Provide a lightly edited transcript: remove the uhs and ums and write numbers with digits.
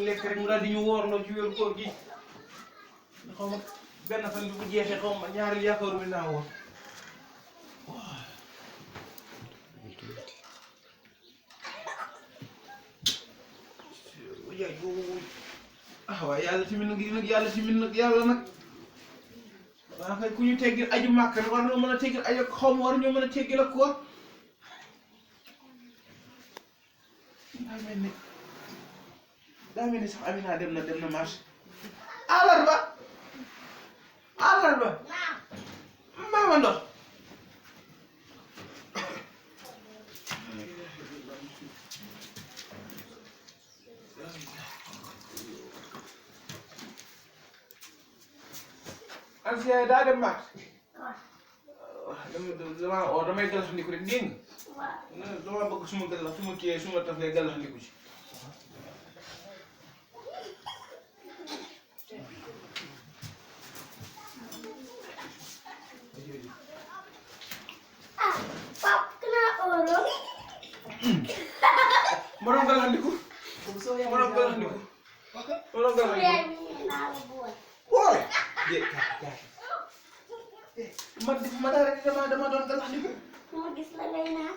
lekk rek mu daal di ñu woorloo ci wéeru koor gi xaw ma benn fan bi bu jeexee xaw ma ñaari yaakaaru bi naa woor waaye yàlla tamit nag yàlla nag waa kay ku ñu teggil aju màkk rek war na mën a teggil aju xaw ma war ñoo mën a teggil ak koor daa mel ni sax Amina dem na marché àllarba maama ndox Alsia daa dem marché damay galaxandiku rek dégg nga dama bëgg suma kii suma taf lay galaxandiku ci ma doon galaxandiku boole man def ma dara dama doon galaxandiku Ma gis la ngay naan